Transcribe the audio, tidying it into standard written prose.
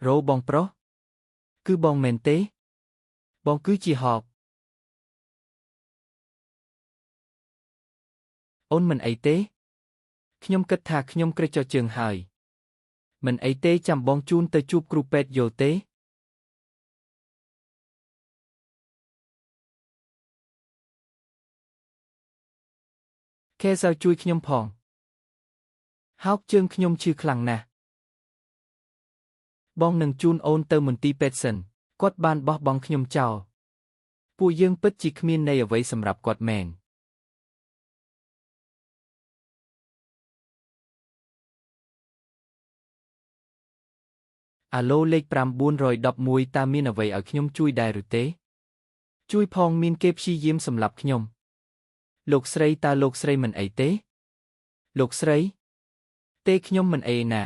រោបងប្រុសគឺបងមែនទេ បងគឺជាហបអូនមិនអីទេខ្ញុំគិតថាខ្ញុំក្រេចចជើងហើយមិនអីទេចាំបងជូនទៅជួបគ្រូពេទ្យយល់ទេខេសៅជួយខ្ញុំផងហោកជើងខ្ញុំឈឺខ្លាំងណាស់បងនឹងជូនអូនទៅមន្ទីរពេទ្យសិនគាត់បានបោះបង់ខ្ញុំចោលពួកយើងពិតជាគ្មានន័យអ្វីសម្រាប់គាត់មែនអាឡូលេខ911តើមានអ្វីឲ្យខ្ញុំជួយដែរឬទេជួយផងមានគេព្យាយាមសម្លាប់ខ្ញុំលោកស្រីតើលោកស្រីមិនអីទេលោកស្រីទេខ្ញុំមិនអីណា